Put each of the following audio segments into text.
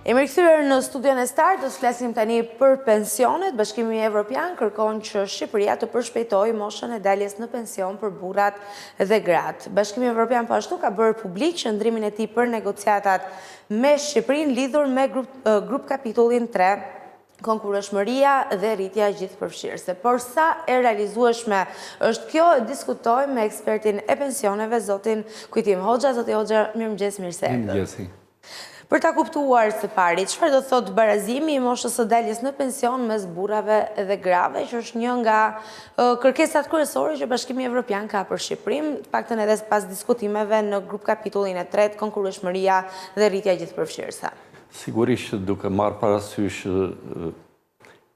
Jemi rikthyer në studion e Star, do të flasim tani për pensionet. Bashkimi Evropian kërkon që Shqipëria të përshpejtojë moshën e daljes në pension për burrat dhe gratë. Bashkimi Evropian po ashtu ka bërë publik qëndrimin e tij për negociatat me Shqipërinë lidhur me grup kapitullin 3 konkurrueshmëria dhe rritja gjithëpërfshirëse. Por sa e realizueshme është kjo, e diskutojmë me ekspertin e pensioneve, zotin Kujtim Hoxha. Zoti Hoxha, mirëmëngjes, mirë se erdhët. Mirëmëngjesi. Për ta kuptuar së pari, çfarë do të thotë barazimi i moshës së daljes në pension mes burrave dhe grave, që është një nga kërkesat kryesore që Bashkimi Evropian ka për Shqipërinë, të paktën edhe pas diskutimeve në grup kapitullin e tretë, konkurrueshmëria dhe rritja gjithëpërfshirëse. Sigurisht duke marrë parasysh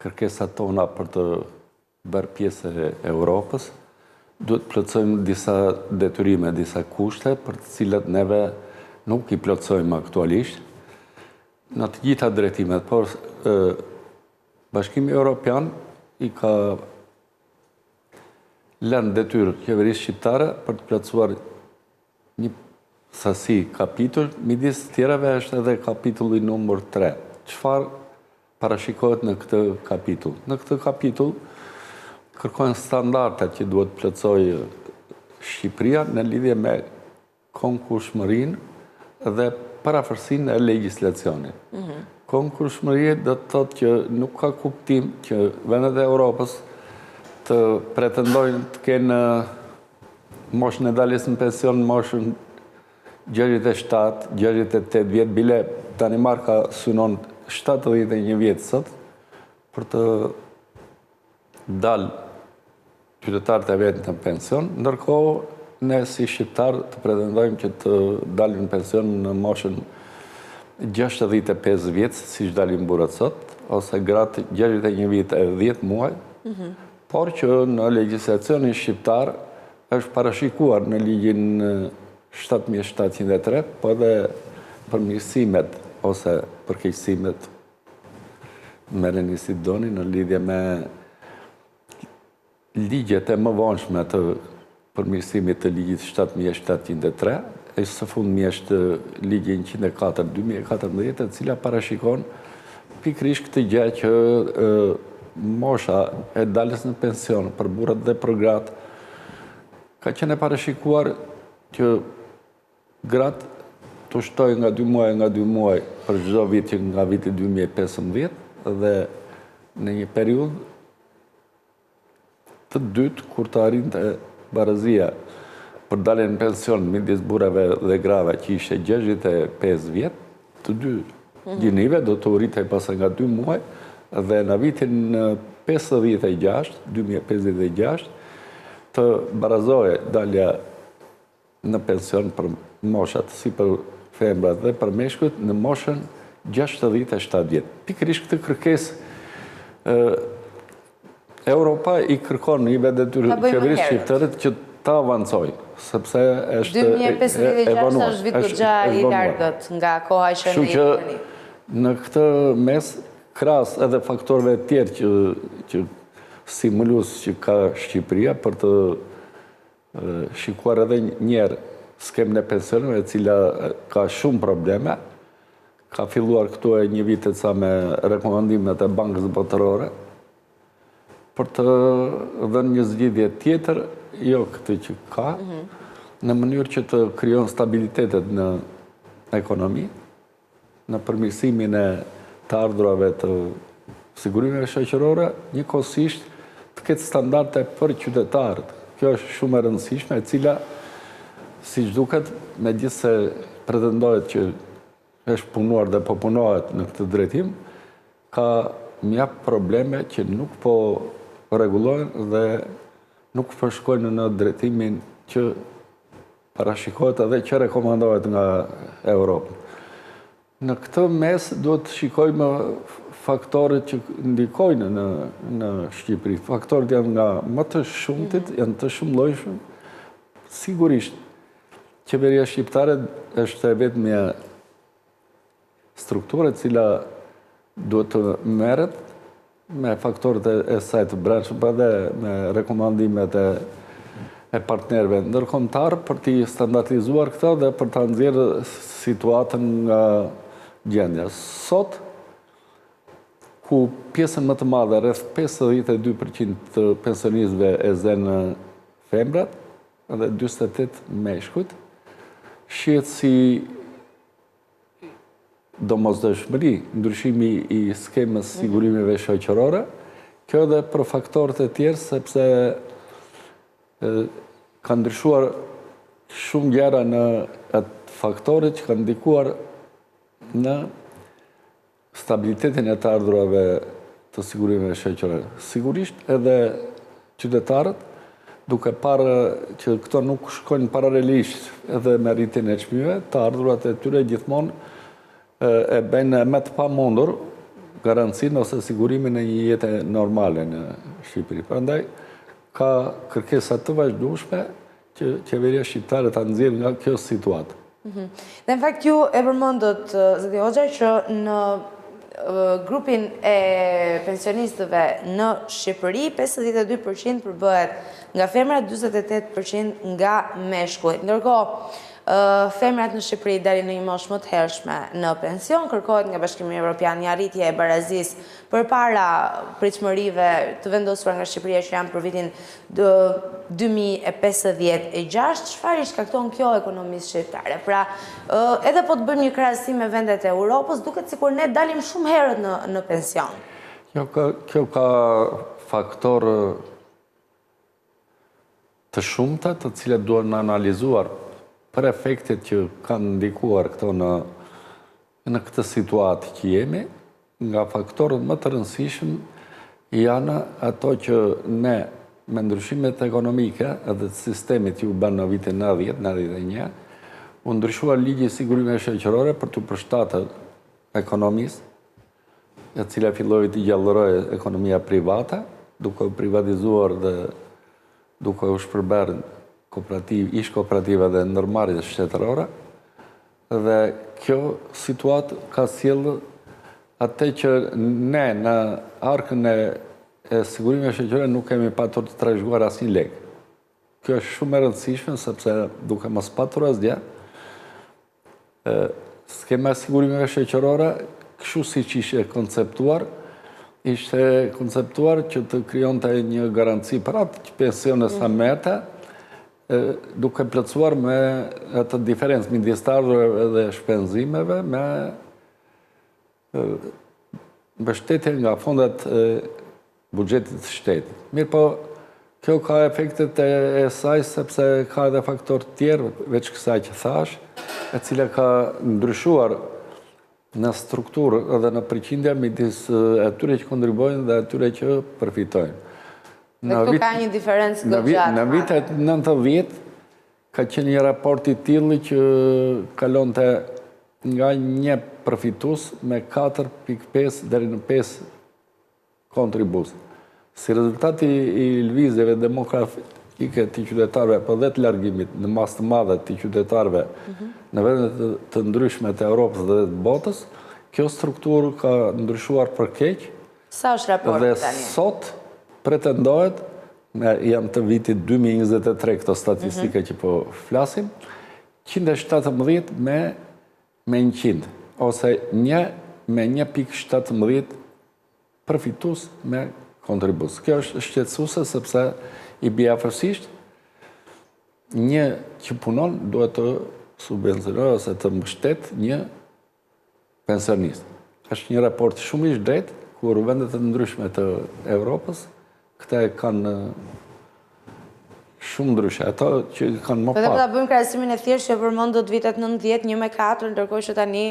kërkesat tona për t'u bërë pjesë e Europës, duhet të plotësojmë disa detyrime, disa kushte për të cilat neve nuk i plotësojmë aktualisht në të gjitha drejtimet, por Bashkimi Europian i ka lënë detyrë qeverisë shqiptare për të plotësuar një sasi kapitull, midis të tjerave është edhe kapitulli numër 3. Çfarë parashikohet në këtë kapitull? Në këtë kapitull kërkohen standardet që duhet të plotësojë Shqipëria në lidhje me konkurrueshmërinë dhe përafërsinë e legjislacionit. Mhm. Konkurrueshmëri do të thotë që nuk ka kuptim që vendet e Europës të pretendojnë të kenë moshën e daljes në pension, moshën 67, 68 vjet, bile Danimarka synon 71 vjet sot për të dalë qytetarët e vet në pension, ndërkohë ne si shqiptarë të pretendojmë që të dalim në pension në moshën 65 vjet, siç dalin burrat sot, ose gratë 61 vjet e 10 muaj, mhm. por që në legjislacionin shqiptar është parashikuar në ligjin 7703, po edhe përmirësimet ose përkeqësimet merreni si doni në lidhje me ligjet e mëvonshme të përmirësimit të ligjit 7703, e së fundmi është ligji 104 2014, e cila parashikon pikërisht këtë gjë që mosha e daljes në pension për burrat dhe për gratë ka qenë e parashikuar që Gratë t'u shtojë nga dy muaj nga dy muaj për çdo vit që nga viti 2015 dhe në një periudhë të dytë kur të arrinte barazia për daljen në pension midis burrave dhe grave që ishte 65 vjet, të dy mhm. gjinive do të rritej pastaj nga dy muaj dhe në vitin 56, 2056 të barazohej dalja në pension për moshat, si për femrat dhe për meshkujt në moshën 67 vjet. Pikërisht këtë kërkesë Europa i kërkon i vë detyrë qeverisë shqiptare që ta avancojë, sepse është e 2056 është vit goxha i largët nga koha që ne jemi. Në këtë mes, krahas edhe faktorëve të tjerë që, që stimulues që ka Shqipëria për të shikuar edhe njëherë skemën e pensioneve, e cila ka shumë probleme, ka filluar këtu e një vit e ca me rekomandimet e Bankës Botërore, për të dhënë një zgjidhje tjetër, jo këtë që ka, mhm. në mënyrë që të krijon stabilitetet në ekonomi, në përmirësimin e të ardhurave të sigurimeve shoqërore, njëkohësisht të ketë standarde për qytetarët. Kjo është shumë e rëndësishme, e cila, siç duket, megjithëse pretendohet që është punuar dhe po punohet në këtë drejtim, ka mjaft probleme që nuk po rregullohen dhe nuk po shkojnë në drejtimin që Parashikohet edhe që rekomandohet nga Europa. Në këtë mes duhet të shikojmë faktorët që ndikojnë në, në Shqipëri. Faktorët janë nga më të shumtit, mhm. janë të shumëllojshëm. Sigurisht, qeveria shqiptare është e vetmja strukturë e cila duhet të merret me faktorët e saj të brendshëm, po edhe me rekomandimet e e partnerëve ndërkombëtarë për t'i standardizuar këto dhe për ta nxjerrë situatën nga gjendja. Sot, ku pjesën më të madhe, rreth 52% të pensionistëve e zënë femrat dhe 48 meshkujt, shihet si domosdoshmëri ndryshimi i skemës së sigurimeve shoqërore, kjo edhe për faktorët e tjerë, sepse ka ndryshuar shumë gjëra në atë faktorët që kanë ndikuar në stabilitetin e të ardhurave të sigurimeve shoqërore. Sigurisht edhe qytetarët, duke parë që këto nuk shkojnë paralelisht edhe me rritjen e çmimeve, të ardhurat e tyre gjithmonë e bëjnë më të pamundur garancinë ose sigurimin e një jete normale në Shqipëri. Prandaj ka kërkesa të vazhdueshme që qeveria shqiptare ta nxjerrë nga kjo situatë. Mhm. Dhe në fakt ju e përmendët, zoti Hoxha, që në grupin e pensionistëve në Shqipëri, 52% përbëhet nga femrat, 48% nga meshkujt. Ndërkohë, femrat në Shqipëri dalin në një moshë më të hershme në pension, kërkohet nga Bashkimi Evropian një arritje e barazisë përpara pritshmërive të vendosura nga Shqipëria që janë për vitin 2056, çfarë i shkakton kjo ekonomisë shqiptare? Pra, edhe po të bëjmë një krahasim me vendet e Europës, duket sikur ne dalim shumë herët në, në pension. Jo, ka, kjo ka faktorë të shumta të cilat duhen analizuar për efektet që kanë ndikuar këto në Në këtë situatë që jemi, nga faktorët më të rëndësishëm janë ato që ne me ndryshimet ekonomike edhe të sistemit që u bënë në vitin 90, 91, u ndryshua ligji i sigurimeve shoqërore për t'u përshtatur ekonomisë, e cila filloi të gjallërojë ekonomia private, duke u privatizuar dhe duke u shpërbërë kooperativ, ish kooperativa dhe ndërmarrjet shtetërore, Dhe kjo situatë ka sjellë atë që ne në arkën e e sigurimeve shoqërore nuk kemi patur të trashëguar asnjë lek. Kjo është shumë e rëndësishme sepse duke mos patur asgjë, skema e sigurimeve shoqërore, kështu siç ishte konceptuar, ishte konceptuar që të krijonte një garanci për atë pensione sa mm. merrte, duke plotësuar me atë diferencë midis të ardhurave dhe shpenzimeve me mbështetje nga fondet e buxhetit të shtetit. Mirëpo, kjo ka efektet e saj sepse ka edhe faktorë të tjerë veç kësaj që thashë, e cila ka ndryshuar në strukturë dhe në përqindje midis atyre që kontribuojnë dhe atyre që përfitojnë. Dhe këtu ka një diferencë goxha të madhe. Në vitet 90 ka qenë një raport i tillë që kalonte nga një përfitues me 4.5 deri në 5 kontribues. Si rezultat i lëvizjeve demografike të qytetarëve apo dhe të largimit në masë të madhe të qytetarëve mhm. në vende të ndryshme të Europës dhe të botës, kjo strukturë ka ndryshuar për keq. Sa është raporti tani? Dhe sot pretendohet, janë të vitit 2023 këto statistika mhm. që po flasim, 117 me me 100 ose 1 me 1.17 përfitues me kontribues. Kjo është shqetësuese sepse i bie afërsisht një që punon duhet të subvencionojë ose të mbështet një pensionist. Është një raport shumë i zhdrejtë kur vendet e ndryshme të Evropës këtë e kanë shumë ndryshe. Ato që kanë më pak. Po ta bëjmë krahasimin e thjeshtë që përmendët vitet 90, 1 me 4, ndërkohë që tani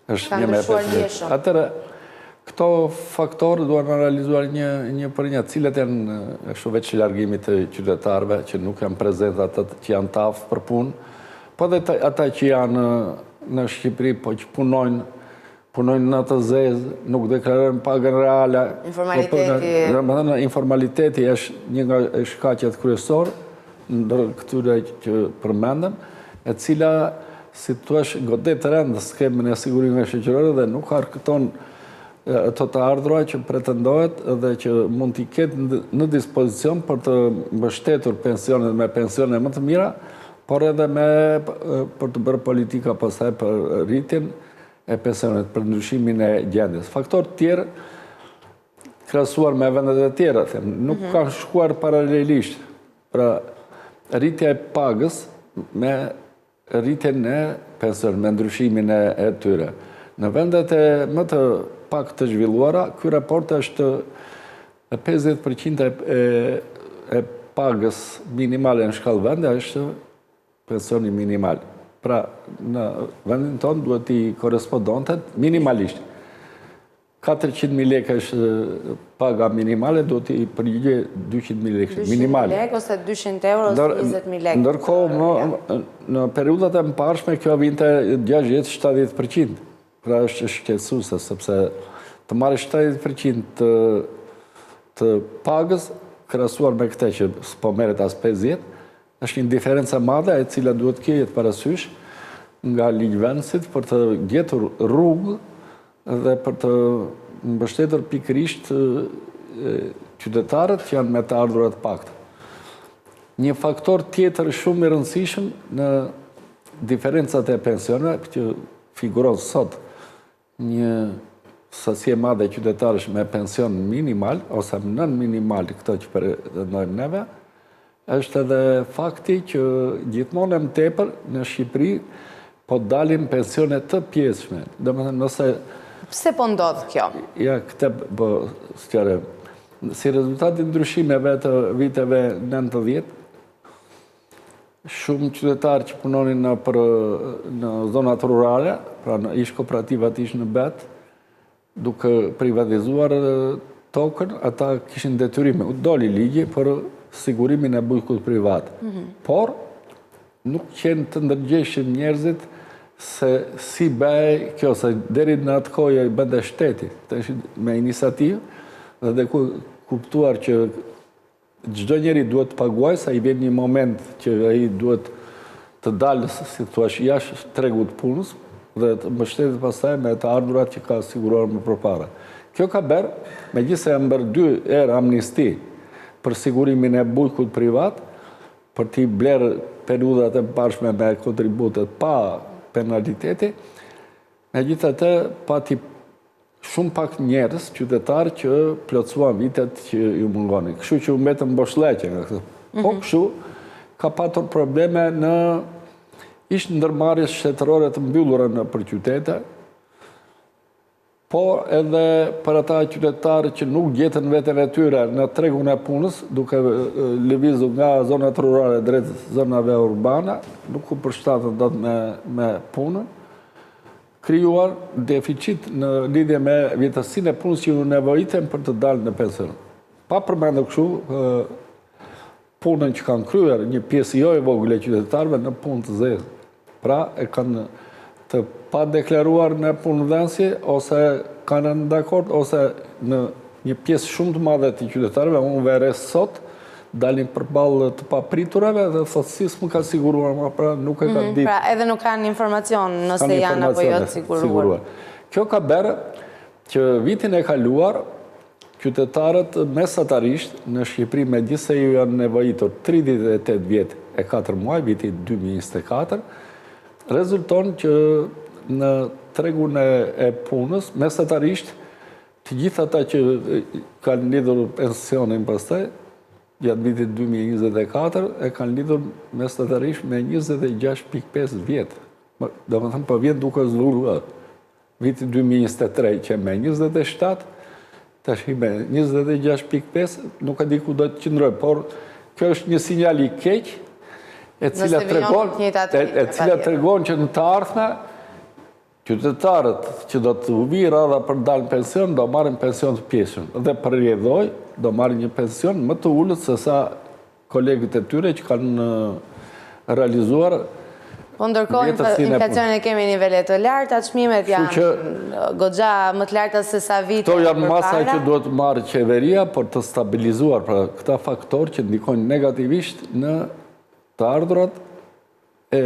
Është një me 50. Atëherë, këto faktorë duhen analizuar një, një për një, cilët janë ashtu veç largimit të qytetarëve që nuk janë prezent ata që janë të aftë për punë, po dhe ata që janë në Shqipëri, po që punojnë, punojnë në të zezë, nuk deklarojnë pagën reale. Po informaliteti. Domethënë, informaliteti është një nga shkaqet kryesorë, ndër këtyre që përmendëm, e cila, si të thuash, godet rëndë skemën e sigurimeve shoqërore dhe nuk arkëton ato të ardhura që pretendohet dhe që mund t'i ketë në dispozicion për të mbështetur pensionet me pensione më të mira, por edhe me për të bërë politika pastaj për rritjen. e pensionit, për ndryshimin e gjendjes. Faktorë të tjerë, krahasuar me vendet e tjera, them, nuk mhm. kanë shkuar paralelisht. Pra, rritja e pagës me rritjen e pensionit, me ndryshimin e, e tyre. Në vendet e më të pak të zhvilluara, ky raport është 50% e, e, e pagës minimale në shkallë vendi është pensioni minimal. Pra, në vendin tonë duhet t'i korrespondonte minimalisht. 400.000 lekë është paga minimale, duhet t'i përgjigjej 200.000 lekë minimale. 200.000 lekë ose 200 euro ose 20.000 lekë. Ndërkohë, në periudhat e mëparshme, kjo vinte 60-70%. Pra është shqetësuese, sepse të marrësh 70% të, të pagës, krahasuar me këtë që s'po merret as 50, është një diferencë e madhe e cila duhet të kihet parasysh nga ligjvënësit për të gjetur rrugë dhe për të mbështetur pikërisht qytetarët që janë me të ardhura të pakta. Një faktor tjetër shumë i rëndësishëm në diferencat e pensioneve që figuron sot një sasi e madhe qytetarësh me pension minimal ose nën minimal këto që pretendojmë neve, është edhe fakti që gjithmonë e më tepër në Shqipëri po dalin pensione të pjesshme. Domethënë nëse Pse po ndodh kjo? Ja, këtë po sqarojmë. Si rezultat i ndryshimeve të viteve 90, shumë qytetarë që punonin në për në zonat rurale, pra në ish kooperativat ish NBT, Duke privatizuar tokën, ata kishin detyrime. Doli ligji për sigurimin e bujkut privat. Mhm. Por, nuk qenë të ndërgjegjshëm njerëzit se si bëhej kjo, se deri në atë kohë e bënte shteti, të ishin me iniciativë, dhe duke kuptuar që Çdo njeri duhet të paguajë, se i vjen një moment që ai duhet të dalë, si thua, jashtë tregut të punës dhe të mbështetet pastaj me të ardhurat që ka siguruar më përpara. Kjo ka bërë, megjithëse janë bërë dy herë amnisti për sigurimin e bujkut privat, për t'i blerë periudhat e mëparshme me kontributet pa penaliteti, megjithatë pati Shumë pak njerëz, qytetarë që plotësuan vitet që ju mungonin. Kështu që u mbetën boshllëqe nga këtë. Po mhm. kështu, ka patur probleme në ish ndërmarrjet shtetërore të mbyllura nëpër qytete, po edhe për ata qytetarë që nuk gjetën veten e tyre në tregun e punës, duke lëvizur nga zonat rurale drejt zonave urbane, nuk u përshtatën dot me, me punën, krijuar deficit në lidhje me vjetërsinë e punës që ju nevojiten për të dalë në pension. Pa përmendur kështu punën që kanë kryer një pjesë jo e vogël e qytetarëve në punë të zezë. Pra e kanë të padeklaruar në punëdhënësi ose kanë rënë dakord ose në një pjesë shumë të madhe të qytetarëve, unë vë re sot, dalin përballë të papriturave dhe thotë si s'më ka siguruar ma pra nuk e ka mhm, ditë. Pra edhe nuk kanë informacion nëse janë apo jo të siguruar. Kjo ka bërë që vitin e kaluar qytetarët mesatarisht në Shqipëri megjithëse ju janë nevojitur 38 vjet e 4 muaj, viti 2024, rezulton që në tregun e punës mesatarisht Të gjithë ata që kanë lidhur pensionin pastaj, gjatë vitit 2024, e kanë lidhur mesatarisht me 26.5 vjet. Domethënë, po vjen duke zvogëluar. Viti 2023 qe me 27, tash me 26.5, nuk e di ku do të qëndrojë, por kjo është një sinjal i keq, e cila tregon, e cila tregon që në të ardhme, Qytetarët që do t'u vijë radha për të dalë në pension, do marrin pension të pjesshëm dhe për rrjedhojë do marrin një pension më të ulët sesa kolegët e tyre që kanë realizuar Po ndërkohë inflacionin e kemi nivele të larta, çmimet janë goxha më të larta se sa vite përpara. Këto janë masa që duhet marrë qeveria për të stabilizuar pra këta faktorë që ndikojnë negativisht në të ardhurat e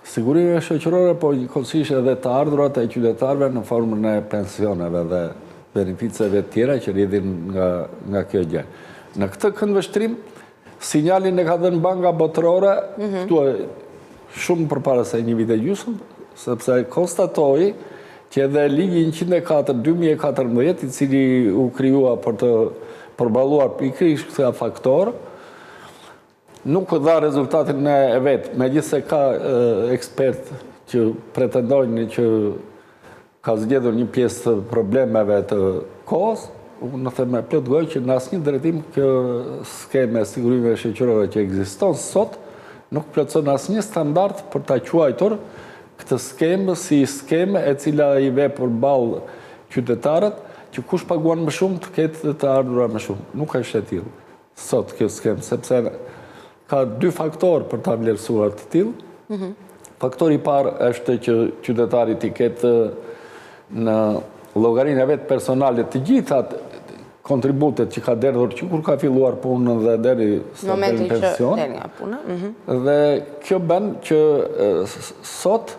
Sigurimeve shoqërore, po njëkohësisht edhe të ardhurat e qytetarëve në formën e pensioneve dhe beneficeve të tjera që rrjedhin nga nga kjo gjë. Në këtë këndvështrim, sinjalin e ka dhënë Banka Botërore, mhm. këtu shumë përpara se një vit e gjysmë, Sepse konstatoi që edhe ligji 104 2014, i cili u krijua për të përballuar pikërisht këta faktorë, nuk dha rezultatin e vet, megjithëse ka ekspertë që pretendojnë që ka zgjedhur një pjesë të problemeve të kohës, unë them me plot gojë që në asnjë drejtim kjo skemë e sigurimeve shoqërore që ekziston sot, nuk plotëson asnjë standard për ta quajtur këtë skemë si skemë e cila i ve përballë qytetarët, që kush paguan më shumë të ketë të ardhura më shumë. Nuk është e tillë sot kjo skemë, sepse Ka dy faktorë për ta vlerësuar të tillë. Mhm. Faktori i parë është që qytetari t'i ketë në llogarinë e vet personale të gjitha kontributet që ka derdhur që kur ka filluar punën dhe deri sa del në pension. Mhm. Dhe kjo bën që sot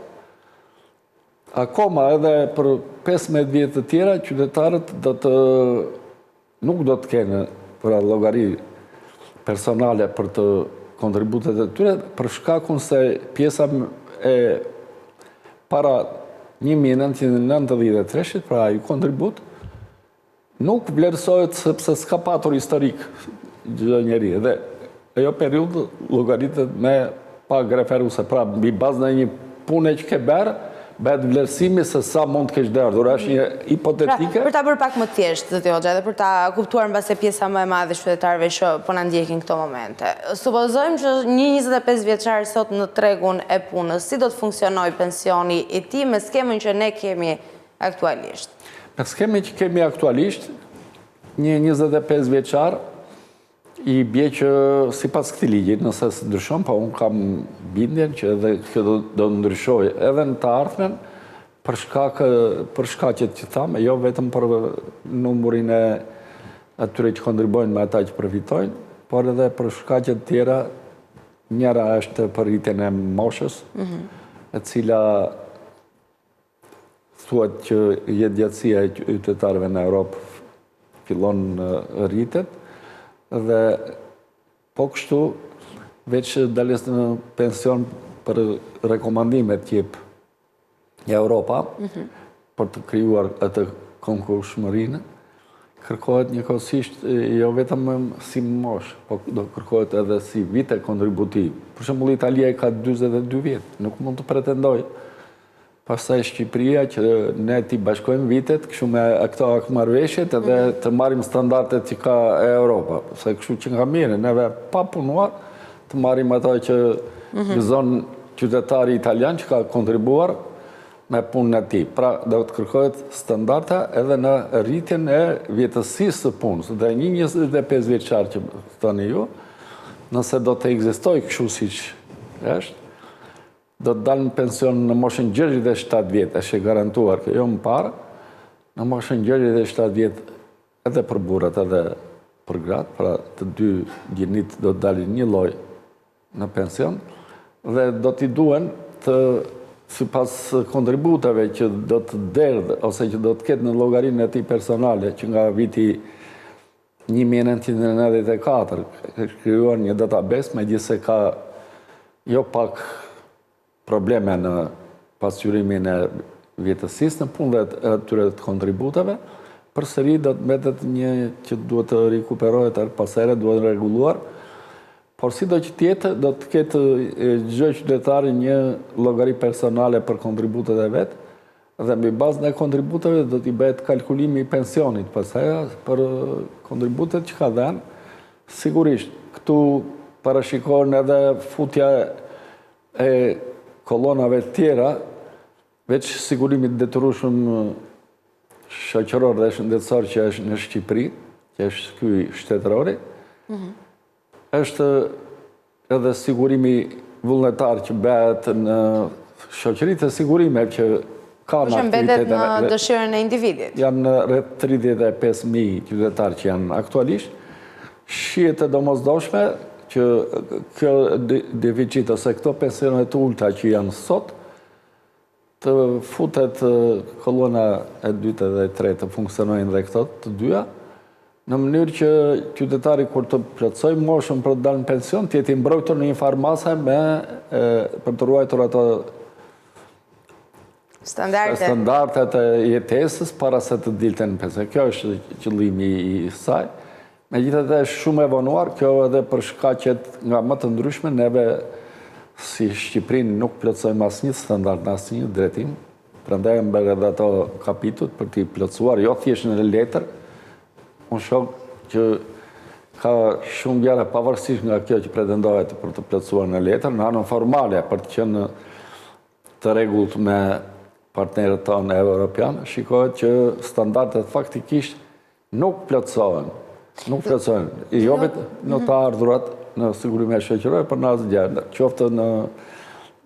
akoma edhe për 15 vjet të tjera qytetarët do të Nuk do të kenë pra llogari personale për të kontributet e tyre, për shkakun se pjesa e para 1993-shit, pra ai kontribut, nuk vlerësohet sepse s'ka patur historik çdo njeri. Dhe ajo periudhë llogaritet me pagë referuese, pra mbi bazën e një pune që ke bërë, bëhet vlerësimi se sa mund të kesh derdhur, është një hipotetike. Pra, për ta bërë pak më thjesht, zoti Hoxha, edhe për ta kuptuar mbase pjesa më e madhe e qytetarëve që po na ndjekin këto momente. Supozojmë që një 25 vjeçar sot në tregun e punës, si do të funksionojë pensioni i tij me skemën që ne kemi aktualisht? Me skemën që kemi aktualisht, një 25 vjeçar I bie që sipas këtij ligji, nëse s'ndryshon, po unë kam bindjen që edhe kjo do, do ndryshojë edhe në të ardhmen, për shkak për shkaqet që thamë, jo vetëm për numrin e atyre që kontribuojnë me ata që përfitojnë, por edhe për shkaqe të tjera, njëra është për rritjen e moshës, mm -hmm. e cila Thuhet që jetëgjatësia e qytetarëve në Europë fillon rritet dhe po kështu veç daljes në pension për rekomandimet që jep Europa mhm. për të krijuar atë konkurrueshmërinë, kërkohet njëkohësisht jo vetëm si moshë, po do kërkohet edhe si vite kontributi. Për shembull Italia i ka 42 vjet, nuk mund të pretendojë Pastaj Shqipëria që ne t'i bashkojmë vitet, kështu me këto aktmarrëveshjet edhe mhm. të marrim standardet që ka Europa. Se kështu që nga mirë, neve pa punuar, të marrim ato që mhm. gëzon qytetari italian që ka kontribuar me punën e tij. Pra, do të kërkohet standarde edhe në rritjen e vjetësisë së punës. Dhe një 25 vjeçar që thoni ju, nëse do të ekzistojë kështu siç është, Do të dalë në pension në moshën 67 vjet, është e garantuar kjo, jo më parë, në moshën 67 vjet edhe për burrat edhe për gratë, pra të dy gjinitë do të dalin njëlloj në pension dhe do t'i duhen të sipas kontributeve që do të derdhë ose që do të ketë në llogarinë e tij personale që nga viti 1994 është krijuar një database, megjithëse ka jo pak probleme në pasqyrimin e vjetësisë në punë dhe atyre të kontributeve, përsëri do të mbetet një që duhet të rikuperohet herë pas here, duhet rregulluar, por sido që të jetë, do të ketë çdo qytetar një llogari personale për kontributet e vet, Dhe mbi bazën e kontributeve do t'i bëhet kalkulimi i pensionit, pastaj për kontributet që ka dhënë, sigurisht këtu parashikohen edhe futja e kolonave të tjera, veç sigurimit të detyrueshëm shoqëror dhe shëndetësor që është në Shqipëri, që është ky shtetërori, mhm. Është edhe sigurimi vullnetar që bëhet në shoqëritë e sigurimeve që kanë aktivitete. Që mbetet në dëshirën e individit. Janë rreth 35.000 qytetarë që janë aktualisht. Shihet e domosdoshme që kjo deficit ose këto pensione të ulëta që janë sot, Të futet kolona e dytë dhe e tretë të funksionojnë dhe këto të dyja, në mënyrë që qytetari kur të plotësojë moshën për të dalë në pension, të jetë i mbrojtur në një farë mase me për të ruajtur ato. Standardet. Standardet e jetesës para se të dilte në pension. Kjo është qëllimi i saj. Megjithatë është shumë e vonuar, kjo edhe për shkaqet nga më të ndryshme, neve si Shqipëri nuk plotësojmë asnjë standard në asnjë drejtim, prandaj janë bërë edhe ato kapitujt për t'i plotësuar, jo thjesht në letër, unë shoh që ka shumë gjëra pavarësisht nga kjo që pretendohet për të plotësuar në letër, në anën formale për të qenë të rregullt me partnerët tanë europianë, shikohet që standardet faktikisht nuk plotësohen. Nuk plotësohen. Jo vetëm në të ardhurat në sigurime shoqërore, por në asgjë. Qoftë në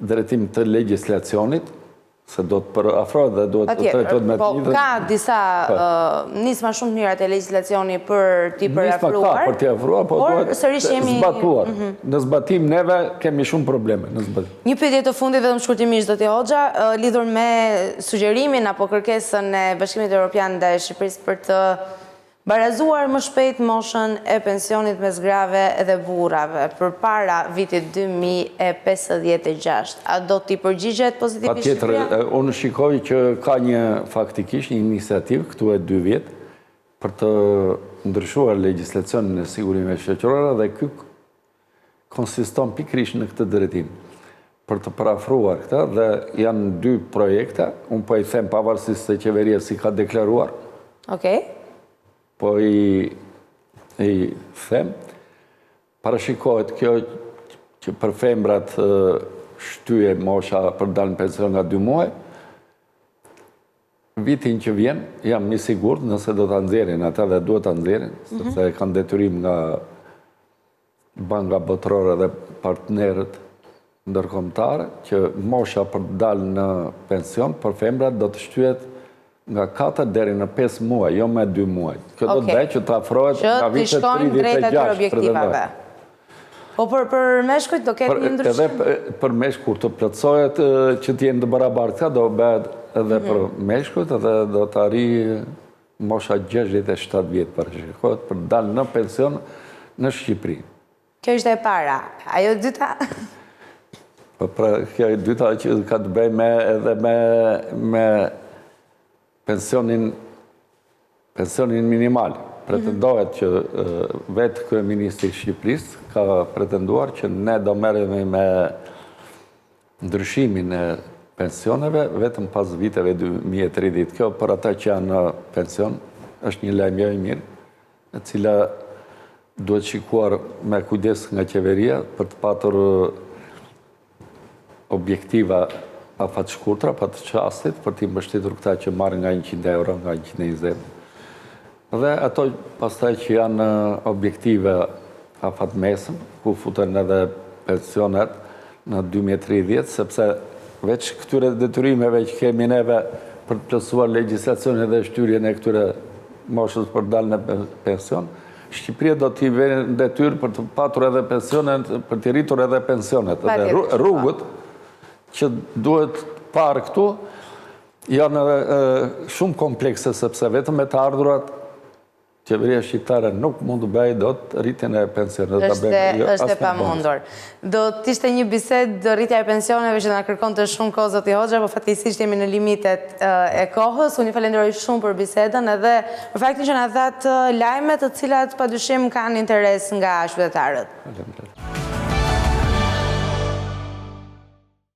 drejtim të legjislacionit, se do të përafrohet dhe duhet të trajtohet me të po, njëjtën. Ka disa po. nisma shumë të mira te legjislacioni për t'i përafruar. Nisma ka për t'i afruar, po duhet zbatuar. Mhm. Në zbatim neve kemi shumë probleme në zbatim. Një pyetje të fundit vetëm shkurtimisht zoti Hoxha, lidhur me sugjerimin apo kërkesën e Bashkimit Evropian ndaj Shqipërisë për të barazuar më shpejt moshën e pensionit mes grave dhe burrave përpara vitit 2056. A do t'i përgjigjet pozitivisht Shqipëria? Patjetër, unë shikoj që ka një faktikisht një iniciativë këtu e dy vjet për të ndryshuar legjislacionin e sigurimeve shoqërore dhe ky konsiston pikërisht në këtë drejtim, për të përafruar këtë dhe janë dy projekte, unë po i them pavarësisht se qeveria s'i ka deklaruar. Okej. Po i i them parashikohet kjo që për femrat shtyhet mosha për dalë në pension nga 2 muaj. Vitin që vjen, jam i sigurt nëse do ta nxjerrin ata dhe duhet ta nxjerrin, mhm. sepse e kanë detyrim nga Banka Botërore dhe partnerët ndërkombëtarë që mosha për të dalë në pension për femrat do të shtyhet nga 4 deri në 5 muaj, jo me 2 muaj. Kjo do të bëjë që të afrohet nga vitet 36 objektivave. Po për për meshkujt do ketë një ndryshim? Edhe për meshkujt kur të plotësohet që të jenë të barabartë, do bëhet edhe mhm. për meshkujt edhe do të arrijë Mosha 67 vjet parashikohet për të dalë në pension në Shqipëri. Kjo ishte e para. Ajo e dyta? Po pra, kjo e dyta që ka të bëjë me edhe me me pensionin pensionin minimal. Pretendohet që vetë kryeministri i Shqipërisë ka pretenduar që ne do merremi me ndryshimin e pensioneve vetëm pas viteve 2030. Kjo për ata që janë në pension është një lajm jo i mirë, e cila duhet shikuar me kujdes nga qeveria për të patur objektiva afatshkurtra, pa të çastit, për t'i mbështetur këta që marrin nga 100 euro, nga 120. Dhe ato pastaj që janë objektive afatmesëm, ku futen edhe pensionet në 2030, sepse veç këtyre detyrimeve që kemi neve për të plotësuar legjislacionin dhe shtyrjen e këtyre moshës për dalë në pension, Shqipëria do t'i vërë në detyrë për të patur edhe pensionet, për t'i rritur edhe pensionet. Dhe rrugët që duhet parë këtu, Janë edhe shumë komplekse sepse vetëm me të ardhurat qeveria shqiptare nuk mund të bëjë dot rritjen e pensioneve. Është jo, është e pamundur. Do të ishte një bisedë rritja e pensioneve që na kërkonte shumë kohë zoti Hoxha, po fatkeqësisht jemi në limitet e kohës. Unë ju falenderoj shumë për bisedën edhe për faktin që na dhatë lajme të cilat padyshim kanë interes nga qytetarët. Faleminderit.